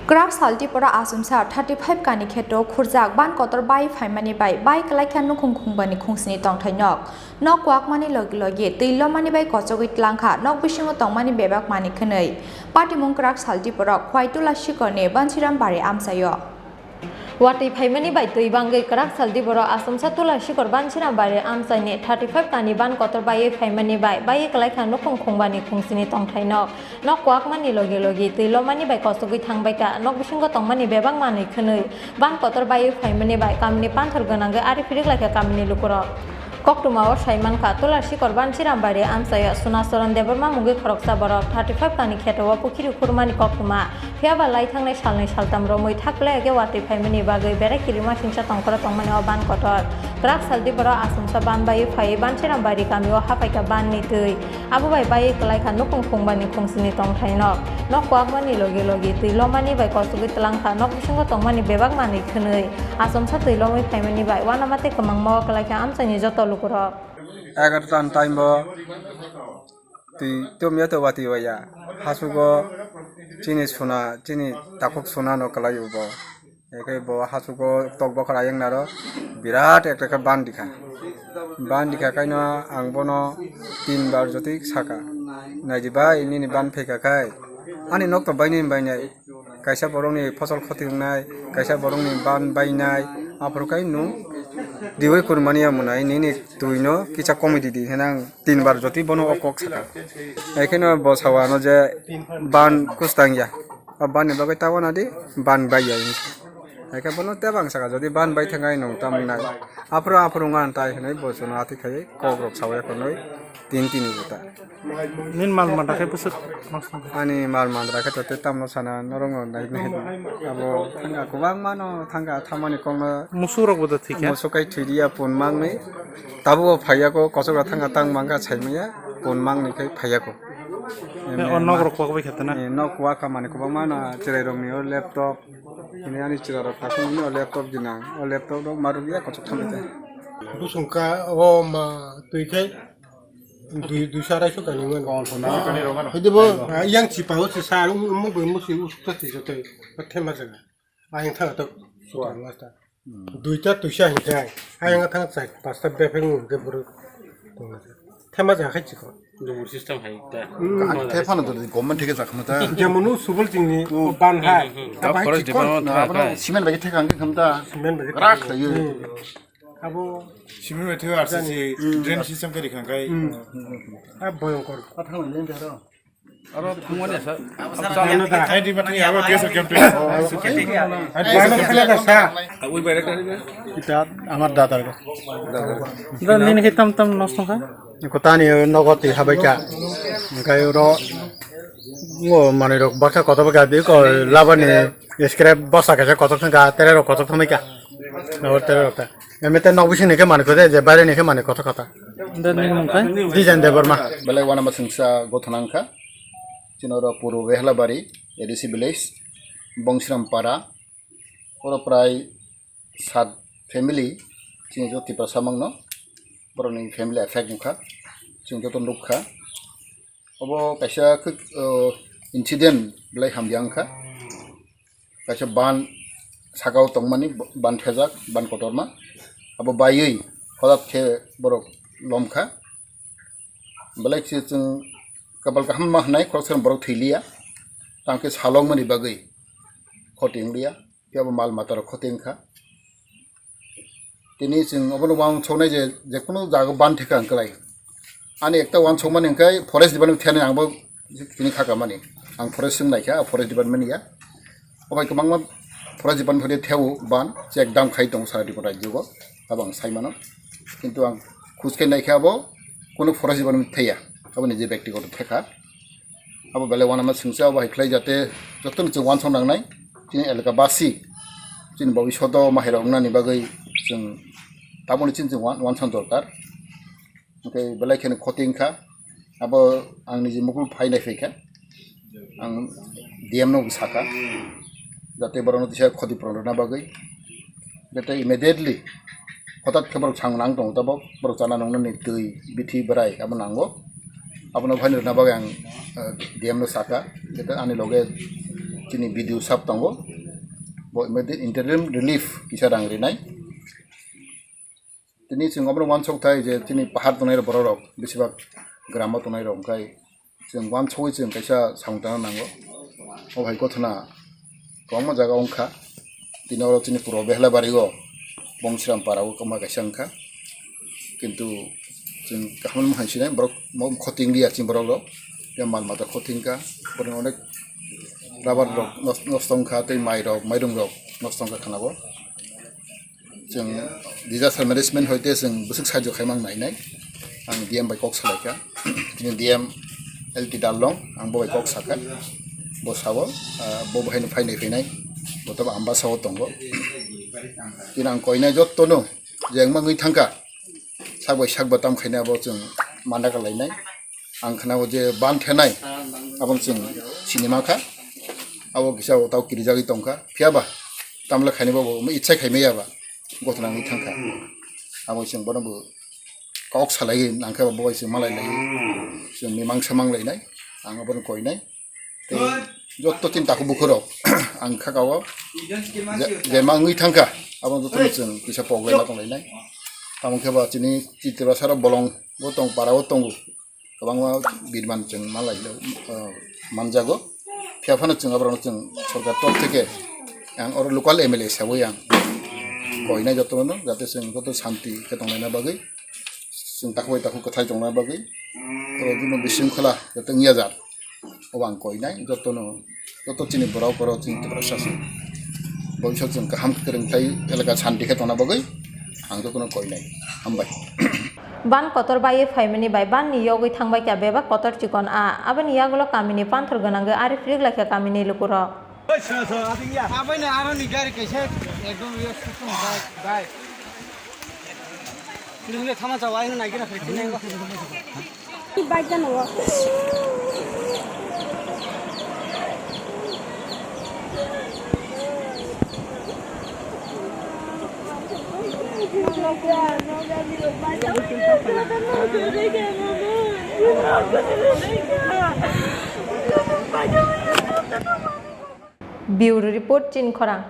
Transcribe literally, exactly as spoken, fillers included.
Kwrak sal Tripura achomsa thirty five kani kheto khurjak ban kotor bai phaimani bai bai kwlaikha nukhung khungbani khungsini tongthai nok. Nok kwakmani logi logi twi lomani bai kochogwi tlangkha nok bisingo tongmani bebak manwi khwnwi. Patimung kwrak sal Tripura khwai tula sikorni Bansiram Bari amchaio. Watwi phaimani bai twi bangwi kwrak sal Tripura achomsa tula sikor Bansiram Bari amchaini thirty five kani ban kotor baiwi phaimani bai bai kwlaikha nukhung khungbani khungsini tongthai nok. Nok kwakmani logi logi twi lomani bai kochogwi thangbaikha, nok bisingo tongmani bebak manwi khwnwi ban kotor baiwi phaimani bai kamini panthor gwnangwi ari phiriklaikha kamini lukurok. Koktwmao saimankha, Tula sikor Bansiram Bari amchaio Sunacharan Debbarma mungwi khoroksa borok thirty five kani kheto o pukhiri khurmani koktwma. Phiyaba lai thangnai salnwi saltam romwi thak le age watwi phaimani bagwi berai kirima singsa tongkhoro tongmani o ban kotor. Kwrak sal Tripura achomsa ban bai phaiwi Bansiram Bari kamio haphaikha banni twi. Abo bai bai kwlaikha nukhung khungbani khungsini tongthai nok. Nok kwakmani logi logi twi lomani bai kochogwi tlangkha nok bisingo tongmani bebak manwi khwnwi. Achomsa twi lomwi phaimani bai uanama tei kwmangma o kwlaikha amchaini joto lukurok. Egarotan time bo twi tomya to watwi waya. Hasugo chini suna, chini takhuk suna no kwlaio bo. Eke bo hasugo tok bokhora yang naro birat ekta khe ban dikha. Ban dikha kaino ang bono tin bar jotwi saka. Naidi bai nini ban phaikha khai. Ani nok to baini bainai. Kaisa borokni phosol khoti wngnai, kaisa borokni ban bainai, aphuru khai nwng diwi kurmani ya mwnai, nini twino kisa komwi di di hinang tin bar jotwi bono o kok saka. Ekheno bo sawa ano je ban kwstang ya, o ban ni bagwi ta wana di, ban bai ya hinwi. Ekhe bono tebang saka, jodi ban bai thangkha nwng tamo wngnai. Aphuru aphuru wngkha tai hinwi bo chwngno atwi khaiwi kok rok sawi ya khwnwi tin tin wngkha ta. Nini mal mata khe bwswk nosto wngkha? Ani mal mata khe to tei tamo sana norok no nai nai abo thangkha kwbangma no thangkha thamani kokno. Musuk rok bo da thwikha? Musuk kai thwi diya pun mangni. Tabuk bo phaiya ko kochok rok thangkha tang mangkha saimaya pun mangni khai phaiya ko. O nok rok kwak bai kha tana? Eh, nok kwak kha mani kwbangma no cherai rok ni o laptop. Hini ani chwla rok thasung hini o laptop di nang. O laptop rok ma rwgya kochok thambai ta. Busung ka o ma twi khai dui, dui sarai so kani mano. Hidi bo, ah, yang chipa o se sa, um, um, bo musi usuk ta se jote. Thema jaga. Ayang thang to. Duita tuisa hingkai. Ayang thang chai, pasta befeng ke buru. Thema jaga khai chiko. Lubur system hai ta. Hmm. Kaham khe phano to government theke jakma ta. Jemonu subul chingni ban hai. Hmm, hmm, hmm. Abo hai forest chikon. Department na, thang abo khai. Cement bai theka hangke khamta. Cement bai rak theka. Khayo. Hmm. Abo cement bai theka R C C, hmm, drain system kari khangkai. Hmm. Ah, boyongkor. Ah, thang le jaro. Aro thangmani sa. Hai di batang abo T S R camp. Hai di batang sa. Ui bai rak. Kita amar dadar ko. Da nini hitam tam nosto kha. Kotani nogo twi habaikha. Hingkai oro ngo manwi rok baksa kotor bakha biko labani scrap bwsa kaisa kotor thangkha, tere rok kotor thangbaikha. Nogor tere rok ta. Emete nok bisingni khe manwi kotor je baireni khe manwi kotor kha ta. Design Debbarma. Belai uanama singsa gothona wngkha. Chini oro Purbo Behlabari A D C village, Bongsram Para. Oro prai sat family chini joto Tiprasa mangno borokni family affect wngkha, chwng joto nukha. Obo kaisa khe, o, incident belai hamya wngkha. Kaisa ban sakao tongmani ban thejak, ban kotorma. Abo baiwi hodak khe borok lomkha. Belai khe chwng kapal kaham ma hwnwi khoroksa borok thwi liya. Tang khe salokmani bagwi khoti wng liya. Phiya bo mal mata rok khoti wngkha. Tini chwng obono uansuknai je, je kunu jaga ban theka wngklai. Ani ekta uansukmani hwnkhe forest department thani ang bo tini kha kamani. Ang forest swng naikha, forest department ya. Obai kwbangma forest department phai theo ban, check dam khai tongo sara Tripura rajyo go. Abo ang sai mano. Kintu ang khus khe naikha abo kunu forest department thaya. Abo niji byaktigoto theka. Abo belai uanama singsa abo hai khlai jate jotono chwng uansuk nangnai. Chini elaka basi, chini bobishoto mahairok wngnani bagwi chwng tabukni chini chwng uan-, uansuk dorkar. Hwnkhe belai kheno khoti wngkha. Abo ang niji mukul phai nai phaikha. Ang D M no sakha. Jate borokno kisa khoti puron rwna bagwi. Jate immediately hotat khe borok chang nang tongo tabok, borok chana nungnani twi, bithi, bwrai abo nango. Abono phaini rwna bagwi ang, eh, D M no sakha, jate ani loge Chini B D O sab tongo, bo immediate interim relief kisa rang rinai. Tini chwng obono uansuk thai je chini pahar tongnai borok rok, besibak gramo tongnai rok, hwnkhe chwng uansugwi chwng kaisa samung tangna nango. O hai gothona kwbangma jaga wngkha. Tini oro chini puro Behlabari o Bongsram para o kwma kaisa wngkha. Kintu chwng kaham hai sinai borok mo khoting liya chini borok rok. Ya mal mata khoting kha. Borok onek rubber rok nos-, nosto wngkha, tei mai rok, mairung rok nosto wngkha khana bo. Chwng disaster management hoite chwng bwswk sahajyo khaimang nainai. Ang D M bai kok salaikha. Chini D M L T Darlong, ang bo bai kok sakha. Bo sao, ah, bo bahaino phainai phainai. Bo tobo Ambasa o tongo. Chini ang koinai jottono jengma wngwi thangkha. Sak bai sak bo tam khainai abo chwng manda kalainai. Ang khana o je ban thenai, abo chwng sinima kha. Abo kisa o tau kirijagwi tongkha. Phiyaba tamle khainai bo, bo itsa khaimaya ba. Gothona wngwi thangkha. Abo chwng bono bo kok salai nangkhe bo bai chwng malai lai. Chwng mimang samang lainai. Ang abono koinai. Tei jotto chini takhuk bukhuk rok ang kha kao je, je ma wngwi thangkha abo jotto no chwng kisa pok lai ma tong lainai. Tamo khe ba chini Tiprasa rok bolong bo tong para o tongo. Kwbangma birman chwng ma lai, ah, manjago. Phiya phano chwng aborok no chwng sorkar top theke ang oro local M L A hisabai ang koinai jotono, jate chwng joto santi khe tonglaina bagwi, chwng takhuk bai takhuk kwthai tongna bagwi, oro bini bisingkhola jate wngya jar. Obo ang koinai jotono, joto chini borok oro chini Tiprasa se. Bobisot chwng kaham kwrwng khlai elaka santi khe tongna bagwi ang jotono koinai. Hambai. Ban kotor baiwi phaimani bai ban ni yogwi thangbai kha bebak kotor chikon a. Aboni yagulo kamini panthor gwnangwi ari phrik lai kha kamini lukurok. Abaino aroni gari kaisa ekdom yo sutung bai, bai. Nini thama chawa hino nai kira phai chinai. Bike jano. Bureau Report, Chinkhorang.